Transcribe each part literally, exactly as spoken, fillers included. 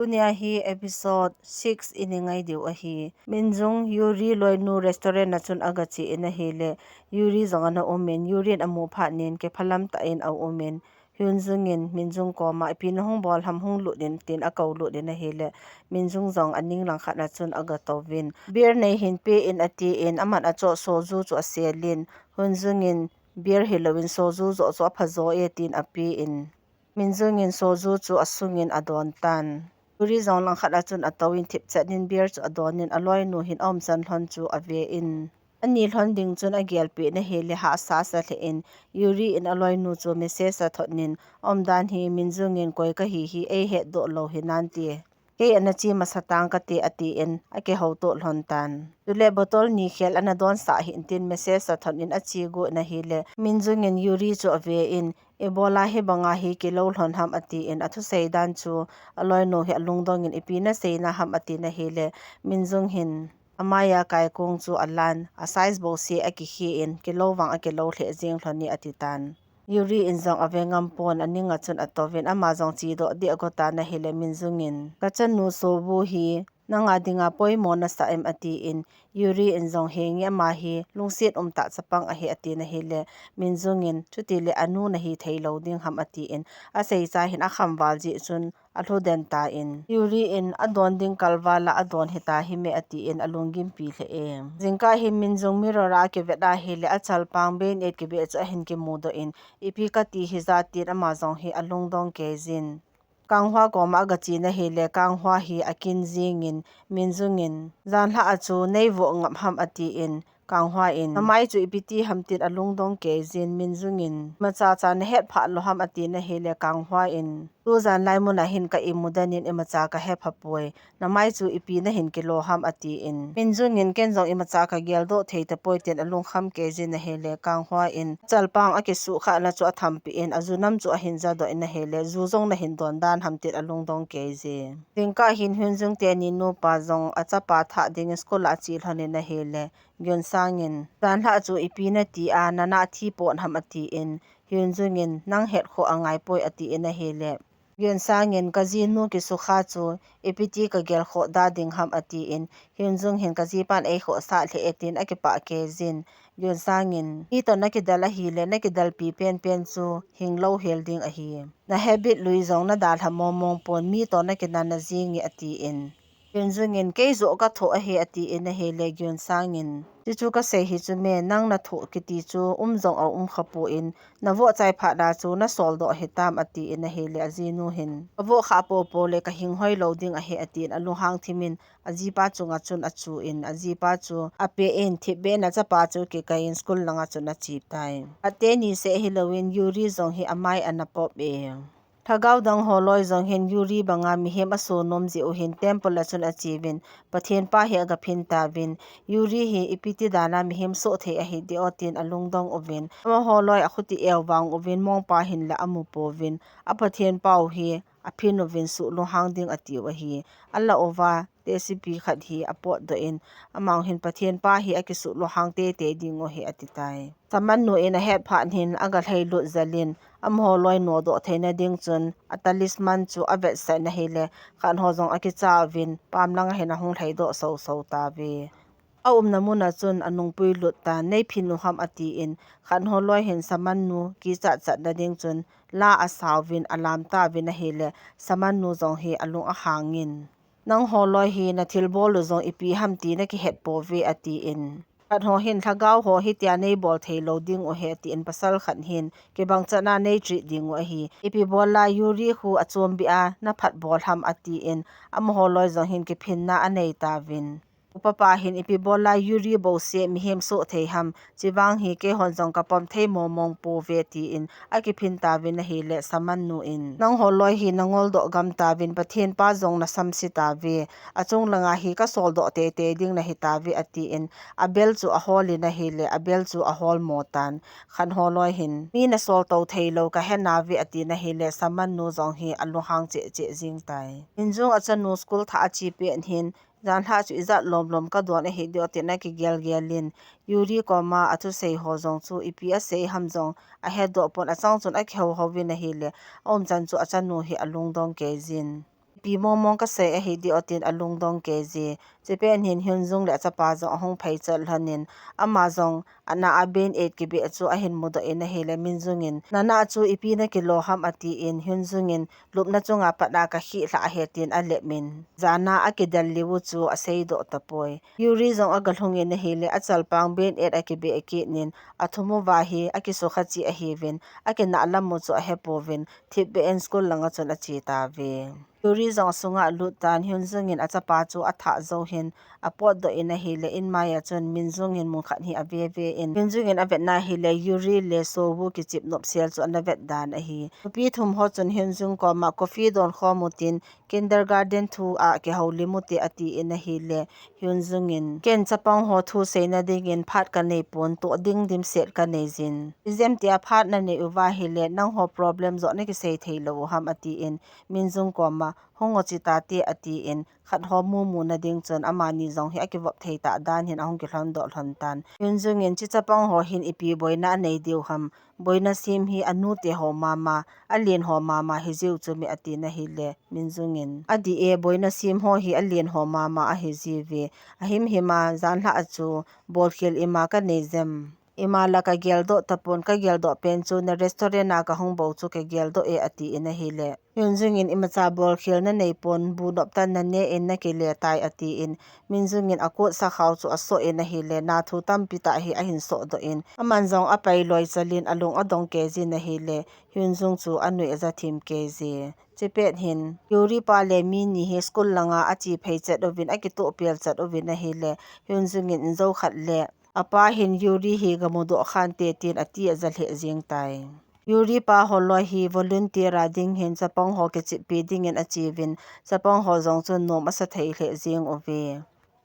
Tunia hi episode six i ngai diu ahi. Minjung Yuri loinu restaurant a chun aga che in ahile, Yuri jong ana um in, Yuri in amu phat in kiphalam tah in aum in, Hyunjung in Minjung koma, ipi nahung bol ham, hung lut in, tin akou lut in ahile, Minjung jong aning langkhat a chun aga touvin, beer nei hin pe in atin, aman achoh soju chu asel in, Hyunjung in beer hilouvin soju joh chu apha jo e tin ape in, Minjung in soju chu asung in adon tan. Yuri jong langkhat a chun atou in thipchet in beer chu adon in aloinu hin aumchan lhon chu ave in. Ani lhon ding chun agelpeh in ahile hahsa sa lheh in Yuri in aloinu chu message athot in aumdan hi Minjung in koi kahi hi eihet doh lou hinante. Kei ana che masa tang kate atin akihouto lhon tan. Chule bottle ni khel ana donsah hih in tin message athot in ache got in ahile Minjung in Yuri chu ave in, ibola hibanga hi kilou lhon ham atin athusei dan chu aloinu hi alungdong in ipi nasei na ham atin ahile Minjung hin amai a kaikung chu alan, a size bouseh akikhe in, kilou vang akilou lheh jeng lhon e ati tan. Yuri in jong ave ngam pon aning a chun atouvin ama jong chedoh ding agot tan ahile Minjung in, kachanu Sobu hi nanga dinga poimo nasah em atin, Yuri in jong henge ama hi lungset umtah chapang ahi atin ahile Minjung in, chuti le anu nahi thei lou ding ham atin, asei cha hin akham val jeh chun alhu den tan, Yuri in adon ding kalval a adon hita hime atin alunggimpi lheh e. Jingkah hin Minjung mirror a akivet ahile achalpang beinet kibeh chu ahin kimudoh in, ipi kati hija tin ama jong hi alungdong kei jin. Kanghwa koma aga che in ahile Kanghwa hi akin jing in, Minjung in, janhi a chu nei voh ngap ham atin, Kanghwa in, namai chu ipi ti ham tin alungdong kei jin, Minjung in, imacha cha nahet phah lou ham atin ahile Kanghwa in, tujan lai mun a hin ka imu den in imacha kahe pha poi, namai chu ipi nahin kilo ham atin, Minjung in, ken jong imacha kagel doh thei tapoi tin alungkham kei jin ahile Kanghwa in, chalpang akisuh khah na chu athampi in, aju nam chu ahin jadoh in ahile, ju jong nahin don dan ham tin alungdong kei jin. Jingkah hin Hyunjung teni nupa jong achapa thah ding in school a ache lhon in ahile, Geun Sang in, janhi a chu ipi nati a, nanah thi pon ham atin, Hyun Jung in, nang het khoh angai poi atin ahile, Geun Sang in, kajinu kisukha chu ipi ti kagel khoh da ding ham atin, Hyun Jung hin, kajipan eikhohsah lheh e tin akipah kei jin, Geun Sang in, mi toh nakidel ahile, nakidel pi penpen chu hinglou hel ding ahi. Na habit lui jong nadalha mongmong pon, mi toh nakinana jing e atin, Hyun Jung in, kei joh kathoh ahi atin ahile, Geun Sang in, chuchu kasei hi chu me, nang nathoh kiti chu um jong aum kha pon, navoh chai phat a chu nasol doh hitam atin ahile, ajinu hin, kavoh khah popo le kahing hoi lou ding ahi atin, alunghang thim in, ajipa chunga chun achu in, ajipa chu ape in, thipbeh in achapa chu kikai in, school langa chun ache tai. Phat teni seh hilouvin, Yuri jong hi amai ana pop e. Lhagao dang ho loi jong hin Yuri banga mihem aso nom jeh u hin temple a chun ache uvin, Pathen pa hi aga phin tauvin, Yuri hi ipi ti dan a mihem soh thei ahi diu tin alungdong uvin, amaho loi akhuti eu vang uvin, mongpa hin la amu pouvin, a Pathen pau hi aphin uvin, suh lunghang ding atiu ahi. Ala uva, tesipi khat hi apotdoh in, amau hin Pathen pa hi akisuh lunghang teitei ding u ahi ati tai. Shaman nu in ahet phat hin aga lhailut jel in, amaho loi nodoh theina ding chun a talisman chu avetsah in ahile, khat ho jong akicha uvin, pam langa hin ahung lhaidoh soso tauve. Aumna mun a chun anungpui lut tan, nei phin u ham atin, khat ho loi hin Shaman nu kichat chatna ding chun la asa uvin, alam tauvin ahile, Shaman nu jong hi alung ahang in, nangho loi hi nathilbol u jong ipi ham ti nakihet pouve atin, khat ho hin, lhagao ho hitia neibol thei lou ding u ahi atin, pasal khat hin, kibang chan a nei treat ding u ahi, ipi bol a Yuri khu achombeh a naphat bol ham atin, amaho loi jong hin kiphinna anei tauvin. Upapa hin ipi bol a Yuri bouseh mihem soh thei ham, chuvang hi keihon jong kapom thei mongmong pouve tin akiphin tauvin ahile, Shaman nu in, nangho loi hi nangol doh gam tauvin, Pathen pa jong nasamse tauve, achung langa hi kasol doh teitei ding nahi tauve atin, abel chu ahol in ahile, abel chu ahol mo tan. Khat ho loi hin, mi nasol tou thei lou kahe nauve atin ahile, Shaman nu jong hi alunghang cheh cheh jing tai. Hyun Jung achanu school thah ache pet hin, janhi chu ijat lomlom kadon ahi diu tin akigel gel in, Yuri koma athusei ho jong chu ipi asei ham jong ahedoh pon, achang chun akihou hou vin ahile, aumchan chu achanu hi alungdong kei jin. Pi mong mong kasei ahi dih o tin alungdong kei ji. Chipet hin Hyun Jung le achapa jong ahung phei chat lhon in, ama jong ana a band aid kibeh chu ahin mudoh in ahile, Min Jung in, "Nana chu ipi nakilo ham?" ati in, Hyun Jung in, "Lupna chunga pat a kakhih lhah ahi," tin alep in, jana akidel liu chu aseidoh tapoi. Yuri jong agalhung in ahile, achalpang band aid akibeh kit in, athum uva hi akisukha cheh ahiuvin, akinah lam u chu ahepouvin, thipbeh in school langa chun ache tauve. Yuri jong asunga alut tan, Hyun Jung in achapa chu athah jou hin apotdoh in ahile, inmai a chun Min Jung in mun khat hi ave ve in, Min Jung in avetna ahile, Yuri le Seo Woo kichep nopsel chu ana vet dan ahi. Nupi thum ho chun Hyun Jung koma, "Coffee don khom u tin, kindergarten thu a kihoulim u te," ati in ahile, Hyun Jung in, "Ken chapang ho thu seina dingin phat kanei pon, toh ding dimset kanei jin. Ijemtia phat nanei uva ahile, nangho problem joh nakisei thei lou u ham?" ati in, Min Jung koma, "Hung o, che tate," ati in, khat ho mumu na ding chun amani jong hi akivop thei tah dan hin ahung kilhondoh lhon tan. Hyun Jung in, "Che chapang ho hin ipi boina anei diu ham? Boina sem hi anu te ho mama, alen ho mama hijiu chu me," ati na ahile, Min Jung in, "Adih e, boina sem ho hi alen ho mama ahi jiuve. Ahimhim a, janlhah a chu bolkhel ima kanei jem? Ima la kageldoh tapon, kageldoh pen chu na restaurant a kahung bou chu kageldoh e," ati in ahile, Hyun Jung in, "Imacha bolkhel nanei pon, bu nop tan nane in nakile tai," ati in, Min Jung in akut sakhao chu asoh in ahile, na thu tampi tah hi ahin sohdoh in, aman jong apai loi chal in alung adong kei jin ahile, Hyun Jung chu anui aja thim kei ji. Chipet hin, Yuri pa le mi ni hi school langa ache phei chat uvin, akitoh pel chat uvin ahile, Hyun Jung in, "Injo khat le apa hin Yuri hi gamudoh khante," tin ati aja lheh jeng tai. Yuri pa holoi hi volunteer a ding hin chapang ho kicheppi dingin acheuvin, chapang ho jong chun nom asa thei lheh jeng uve.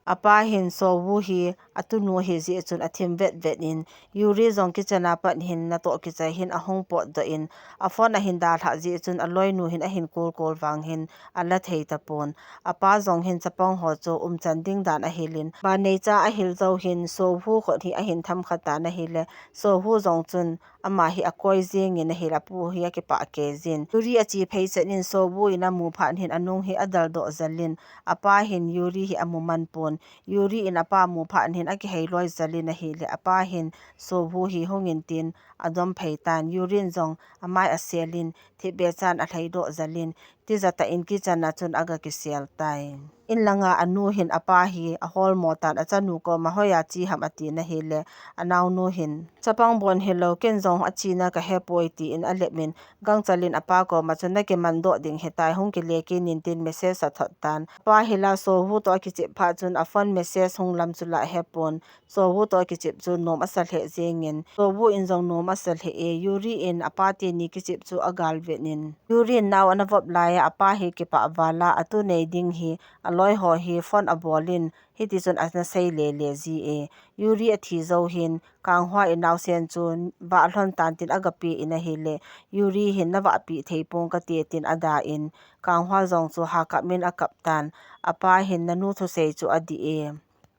Apa hin Seo Woo hi atunu ahi jeh chun athim vet vet in, Yuri jong kitchen a pat hin natoh kichai hin ahung potdoh in, aphone ahin dalhah jeh chun aloinu hin ahin call call vang hin ala thei tapon. Apa jong hin chapang ho chu umchan ding dan ahil in, ban neicha ahil jou hin Seo Woo khut hi ahin thamkha tan ahile, Seo Woo jong chun ama hi akoi jeng in ahile, apu hi akipah kei jin. Yuri ache phei chat in Seo Woo in amu phat hin anung hi adaldoh jel in, apa hin Yuri hi amu man pon. Yuri in apa amu phat hin akihei loi jel in ahile, apa hin Seo Woo hi hung in tin adom phei tan. Yuri in jong amai asel in, thipbeh chan alhaidoh jel in, tijat tah in kitchen a chun aga kisel tai. In langa anu hin apa hi aholmo tan, achanu koma, "Hoiya che ham?" ati na ahile, anaonu hin, "Chapang bon hilou, ken jong achena kahepoi," tin alep in, gangchal in apa koma chun, "Nakimandoh ding ahitai, hung kile kit in," tin message athot tan. Apa hi la Seo Woo toh akichep phat chun aphone message hung lam chu la ahepon. Seo Woo toh akichep chu nom asa lheh jeng in, Seo Woo in jong nom asa lheh e, Yuri in apa teni kichep chu agal vet in, Yuri in nao ana vop lai a, apa hi kipah val a, atu nei ding hi aloi ho hi phone abol in, hiti chun ana sei lele ji e. Yuri athi jou hin, Kang Hwa in naosen chu vah lhon tan tin aga pe in ahile, Yuri hin, "Navahpi thei pong kate," tin ada in, Kang Hwa jong chu hakap in akap tan. Apa hin, "Nanu thusei chu adih e.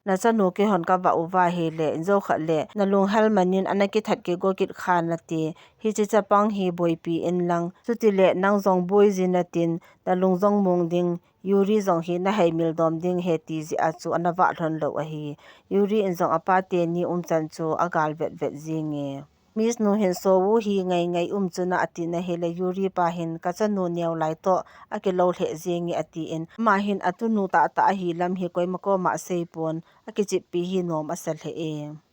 Nachanu keihon kavah uva ahile, injo khat le nalunghel man in ana kithat kigo kit kha nate, hiche chapang hi boipi in lang, chutile nang jong boi jin natin, nalung jong mong ding, Yuri jong hi naheimil dom ding ahi," ti jeh a chu ana vah lhon lou ahi. Yuri in jong apa teni umchan chu agal vet vet jeng e. Miss nu hin Seo Woo hi ngai ngai um chun a ati na ahile, Yuri pa hin, "Kachanu neo lai toh akilou lheh jeng e," ati in, ama hin atunu tah tah ahi lam hi koima koma asei pon, akicheppi hi nom asa lheh e.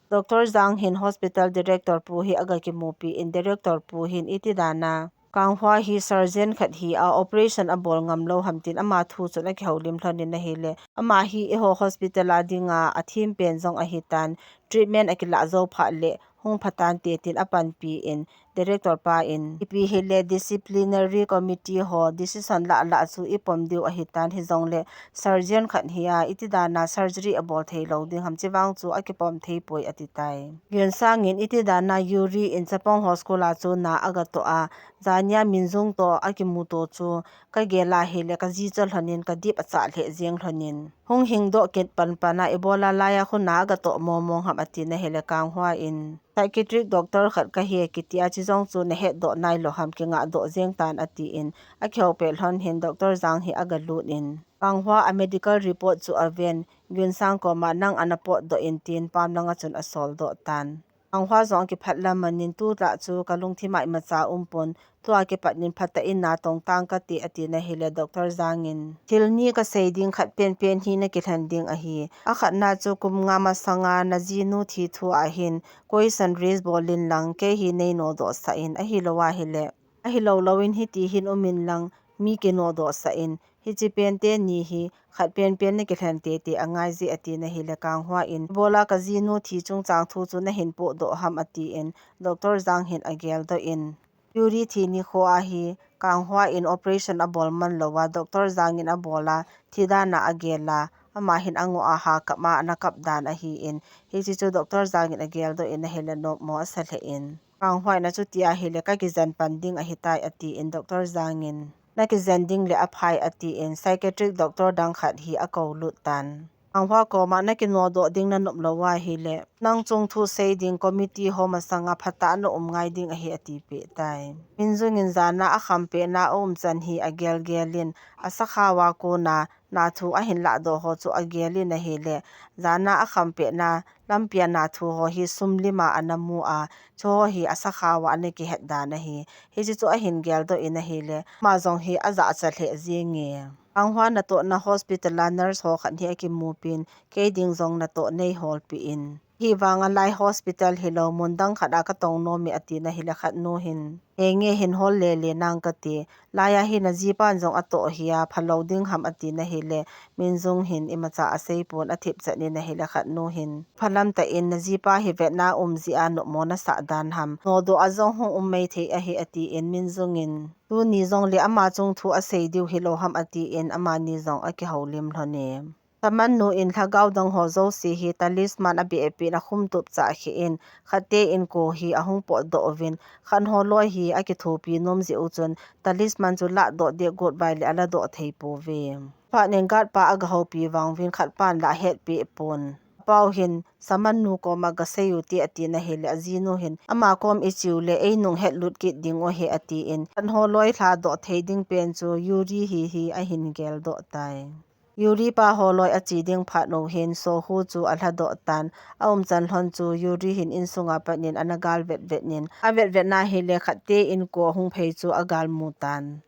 Doctor Jang hin hospital director pu hi aga kimupi in, director pu hin, "Iti dan a Kang Hwa hi surgeon khat hi a operation abol ngam lou ham?" tin ama thu chun akihoulim lhon in ahile, "Ama hi eiho hospital a dinga athem pen jong ahi tan, treatment akilah jou phat le hung pha tante," tin apanpi in, director pa in, "Ipi hile disciplinary committee ho decision lah lah chu ipom diu ahi tan, hijongle surgeon khat hi a, iti dan a surgery abol thei lou ding ham, chuvang chu akipom thei poi," ati tai. Geun Sang in, "Iti dan a Yuri in chapang ho school a chu na aga toh a, jania Min Jung toh akimuto chu kagel a ahile, kaji cho lhon in kadip achah lheh jeng lhon in, Hung hingdoh kit panpan a ibola laiya khuna aga toh momong ham ati na hile Kang Hwa in, psychiatric doctor khat kahi kiti a chi jong chu nahet doh nailou ham, kingah doh jeng tan ati in, akihou pet lhon hin Doctor Jang hi aga lut in, Kang Hwa a medical report chu aven, Gyun Sang koma nang ana potdoh in tin pam langa chun asol doh tan. Kang Hwa jong akiphat lam manin, tu tah chu kalungthim a imacha umpon, tua kipat nin phatah in natong tang kate ati na hile Doctor Jang in, thil ni kasei ding khat penpen hi nakilhen ding ahi. Akhatna chu kum nga masanga najinu thi thu ahin, question raise bol in lang, kei hi nei nodoh sah in, ahilou ahile, ahilou lou in hiti hin um in lang, mi kinodoh sah in, hichi pente ni hi khat penpen nakilhen tete angai je ati na hile Kang Hwa in, ibola kajinu thi chungchang thu chu nahin pohdoh ham ati in, Doctor Jang hin agel doh in, Yuri thi nikho ahi, Kang Hwa in operation abol man lou a, Doctor Jang in abol a, thi dan a agel a, ama hin angoh a ha kap a ana kap dan ahi in, hichi chu Doctor Jang in agel doh in ahile nopmo asa lheh in, Kang Hwa in achuti ahile kakijen pan ding ahitai ati in, Doctor Jang in, nakijen ding le aphai ati in, psychiatric doctor dang khat hi akou lut tan. Kang Hwa koma nakinodoh ding nanop lou ahile, nang chung thu sei ding committee ho masanga phatah a naum ngai ding ahi ati peh tai. Min Jung in jana akham pet na aumchan hi agel gel in, asakha uva kona nathu ahin lahdoh ho chu agel in ahile, jana akham pet na lampia nathu ho hi sum lim a ana mu a, chu ho hi asakha uva ana kihet dan ahi. Hichi chu ahin gel doh in ahile, ama jong hi ajahcha lheh jenge. Kang Hwa natohna hospital a nurse ho khat hi akimu pin, kei ding jong natoh nei hol peh in, hivang a lai hospital hilou mun dang khat a katong nom e ati na hile khat nu hin, henge hin hol lele nang kati, laiya hi najipan jong atoh hi a phalou ding ham ati na hile, Min Jung hin imacha asei pon athip chan in ahile khat nu hin, phalam tah in najipa hi vetna um jeh a nopmo nasah dan ham, nodoh a jong hung um mei thei ahi ati in, Min Jung in, tuni jong le ama chung thu asei diu hilou ham ati in, amani jong akihoulim lhon e. Shaman nu in lhagao dang ho jouse hi talisman abeh peh in akhum tup chah kheh in, khatte inko hi ahung potdoh uvin, khat holoi hi akithopi nom jeh u chun talisman chu lahdoh deh got uva le aladoh thei pouve. Phat nin guard pa aga houpi vang uvin khat pan la ahet peh pon. Apau hin, shaman nu koma gasei u te ati na hile ajinu hin, ama kom iche u le einung het lut kit ding u ahi ati in, khat holoi lhadoh thei ding pen chu Yuri hi hi ahin gel doh tai. Yuri pa holoi ache ding phat u hin Sohu chu alhadoh tan, aumchan lhon chu Yuri hin insunga pat nin ana gal vetvet nin, avetvet na hile khatte inko ahung phei chu agal mu tan.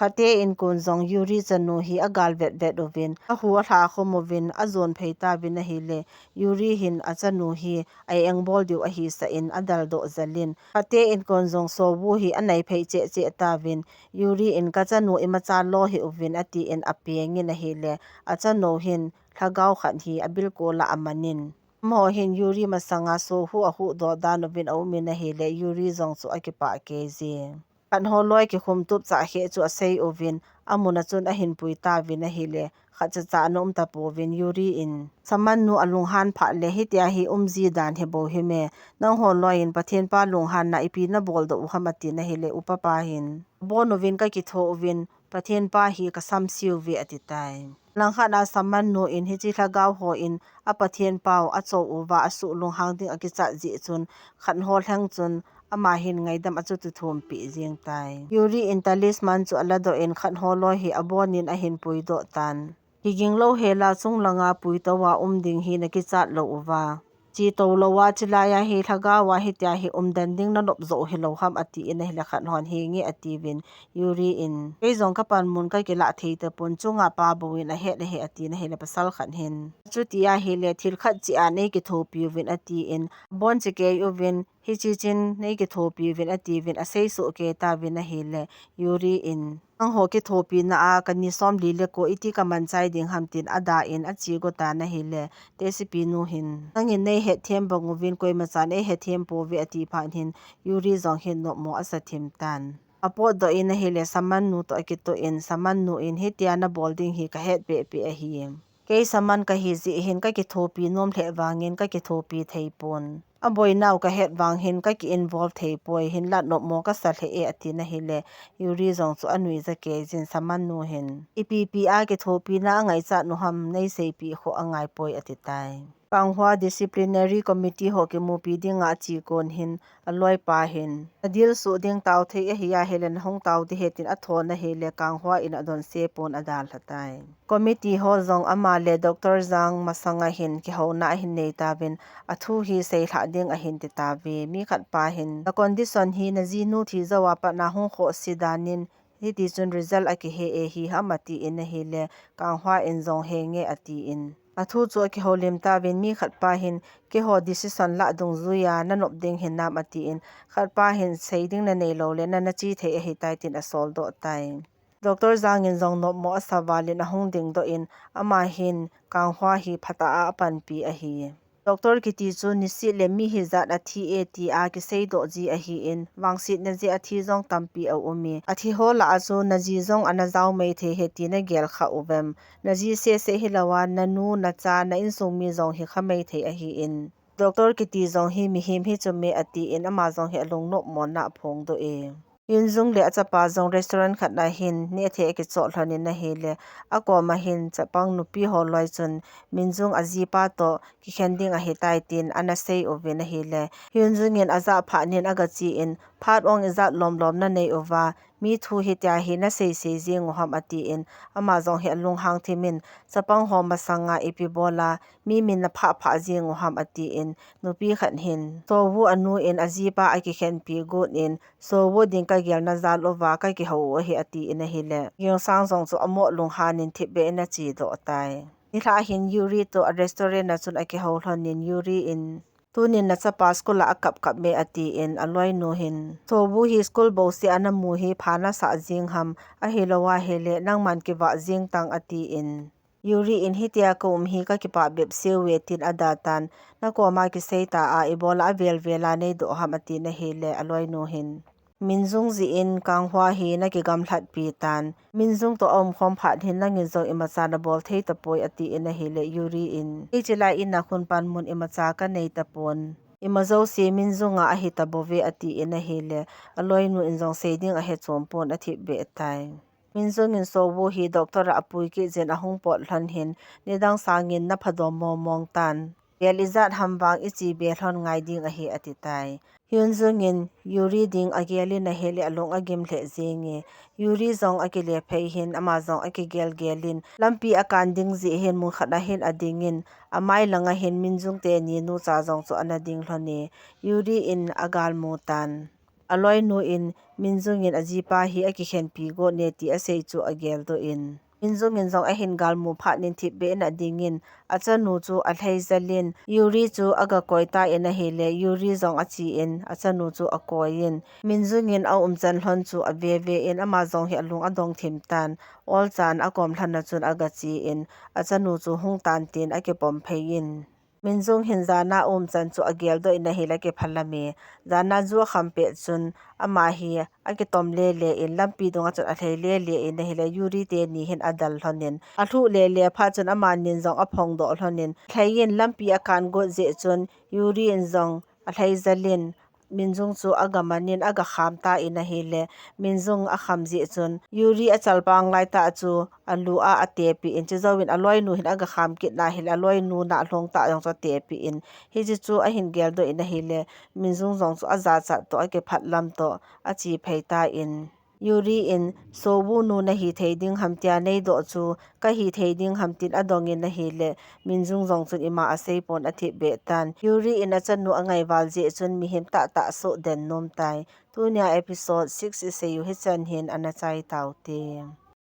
Khatte inkon jong Yuri chanu hi agal vetvet uvin, ahu alha khum uvin, ajon phei tauvin ahile, Yuri hin achanu hi a-engbol diu ahisah in adaldoh jel in, khatte inkon jong Sohu hi anai phei cheh cheh tauvin, Yuri in kachanu imacha lo hih uvin ati in apeng in ahile, achanu hin lhagao khat hi abilkol a aman in, amaho hin Yuri masanga Sohu ahuhdoh dan uvin aum in ahile, Yuri jong chu akipah kei je. Khat holoi kikhum tup chah kheh chu asei uvin, amun a chun ahin pui tauvin ahile, khat chacha ana um tapouvin Yuri in, shaman nu alunghan phat le hitia hi um ji dan hi bou hi me, nang holoi in Pathen pa lunghan na ipi nabol doh u ham ati na hile, upa pa hin, abon uvin kakitho uvin, Pathen pa hi kasamse uve ati tai. Langkhat a shaman nu in hichi lhagao ho in a Pathen pau acho uva asuh lunghang ding akichat jeh chun khat ho lheng chun ama hin ngaidam achuti thum peh jeng tai. Yuri in talisman chu aladoh in khat holoi hi abon in ahin puidoh tan. Kiging lou hel a chunglanga puitou a um ding hi nakichat lou uva, che tou lou a chilai a hi lhagao a hitia hi umden ding nanop jou hilou ham ati in ahile khat hon henge atiuvin Yuri in, kei jong kapanmun kakilah thei tapon, chunga pa bou in ahet ahi ati na hile pasal khat hin, chuti ahile thil khat cheh a nei kithopi uvin ati in, abon che kei uvin, hichi chin nei kithopi uvin atiuvin asei soh kei tauvin ahile, Yuri in, nangho kithopi na a kani somli le ko iti kaman chai ding ham tin ada in ache got tan ahile, tesipi nu hin, nangin nei hetthem bang uvin koimachan ei hetthem pouve ati phat hin, Yuri jong hin nopmo asa thim tan. Apotdoh in ahile shaman nu toh akitoh in, shaman nu in hitia nabol ding hi kahet behpeh ahi. Kei shaman kahi jeh hin kakithopi nom lheh vangin kakithopi thei pon. Aboinau kahet vang hin kaki involve thei poi, hinlah nopmo kasa lheh e, ati na hile, Yuri jong chu anui jakei jin, Shaman nu hin, ipi pi a kithopina angaichat nu ham, nei seipeh kho angai poi, ati tai. Kanghua disciplinary committee ho kimupi dinga ache kon hin, aloipa hin, nadilsuh ding tao thei ahi ahile, nahung tao ding ahi, tin athon ahile, Kanghua in adonse pon adalha tai. Committee ho jong ama le Doctor Jang masanga hin kihouna ahin nei tauvin, athu hi seilhah ding ahin ti tauve. Mi khat pa hin, na condition hi najinu thi jou a pat na hung khohse dan in, hiti chun result akihe e hi ham, atin ahile, Kanghua in jong henge, atin. Athu chu akihoulim tauvin, mi khat pa hin, keiho decision lah dungjuia nanop ding hinam, atin. Khat pa hin, sei ding nanei lou le, na, nache thei ahitai, tin asoldoh tai. Doctor Jang in jong nopmo asa val in ahung dingdoh in, ama hin Kanghua hi phatah a apanpi ahi. Doctor kiti chu niseh le mi hijat athi e tia kiseidoh ji ahin, vangsetna jeh a thi jong tampi aum e. Athi ho lah a chu naji jong ana jao mai thei ahi ti nagel kha uvem? Naji seh seh hilou a, nanu, nacha, na insung mi jong hikha mai thei ahin, Doctor kiti jong hi mihem hi chu me, atin ama jong hi alung nopmo na aphongdoh e. Hyun Jung le achapa jong restaurant khat na hin nehthei akichoh lhon in ahile, akom a hin chapang nupi ho loi chun Min Jung ajipa toh kikhen ding ahitai tin ana sei uvin ahile, Hyun Jung in ajah phat in agache in, phat ong ijat lom lom nanei uva, mi thu hitia hi nasei sei jing u ham, atin ama jong hi alunghang thim in, chapang ho masanga ipi bol a mi min naphah phah jing u ham, atin nupi khat hin, Seo Woo anu in ajipa akikhenpi got in, Seo Woo ding kagelna jal uva kakihou u ahi, atin ahile, Geun Sang jong chu amoh lunghan in thipbeh in achedoh tai. Nilhah hin Yuri toh a restaurant a chun akihou lhon in Yuri in, tunin nachapa school a akap kap me, atin aloinu hin, Seo Woo hi school bouseh a namu hi pha nasah jing ham, ahilou ahile nangman kivah jing tang, atin. Yuri in, hitia kaum hi kakipah bep seuve, tin adaltan, nakoma kisei ta a, ibola avel vel a neidoh ham, atin ahile, aloinu hin, Min Jung jeh in Kanghua hi nakigamlhatpi tan, Min Jung toh aumkhom phat hin nangin jong imacha nabol thei tapoi, atin ahile, Yuri in, hiche lai in a khun panmun imacha kanei tapon, ima jouse Min Jung a ahi tabouve, atin ahile, aloinu in jong sei ding ahe chom pon athipbeh tai. Min Jung in Seo Woo hi doctor a apui kit jin ahung pot lhon hin, nidang sangin naphadom mong mong tan. Vel ijat ham vang iche be lhon ngai ding ahi, ati tai. Hyun Jung in Yuri ding agel in ahile alung agim lheh jenge. Yuri jong akile phei hin ama jong akigel gel in, lampi akan ding jeh hin mun khat a hin ading in, amai lang a hin Min Jung teni nucha jong chu ana ding lhon e. Yuri in agalmu tan. Aloinu in Min Jung in ajipa hi akikhenpi got ne ti asei chu ageldoh in, Min Jung in jong ahin galmu phat in thipbeh in ading in, achanu chu alhai jel in, Yuri chu agakoi tan ahile, Yuri jong ache in achanu chu akoi in, Min Jung in aumchan lhon chu ave ve in ama jong hi alung adong thim tan, olchan akom lhon a chun agache in, achanu chu hung tan tin akipom phei in, Min Jung hin jana umchan chu ageldoh in ahile akiphalam e. Jana ju akham pet chun ama hi akitom lele in lampi dunga chun alhai lele in ahile Yuri teni hin adal lhon in, alhuh lele phat chun amanin jong aphongdoh lhon in, alhai in lampi akan got jeh chun Yuri in jong alhai jel in, Min Jung chu agaman in agakham tan ahile, Min Jung akham jeh chun Yuri achalpang laitah chu alu a atepeh in, chujouvin aloinu hin agakham kit na hile aloinu na alhong tah jong chu atepeh in, hiche chu ahin geldoh in ahile, Min Jung jong chu ajachat toh akiphat lam toh ache phei tan. Yuri in, Seo Woo nu nahi thei ding ham tia neidoh chu, kahi thei ding ham tin adong in ahile, Min Jung jong chun ima asei pon athipbeh tan. Yuri in achanu angaival jeh chun mihem tahtah soh den nom tai. Tunia episode six isei u hichan hin ana chai taute.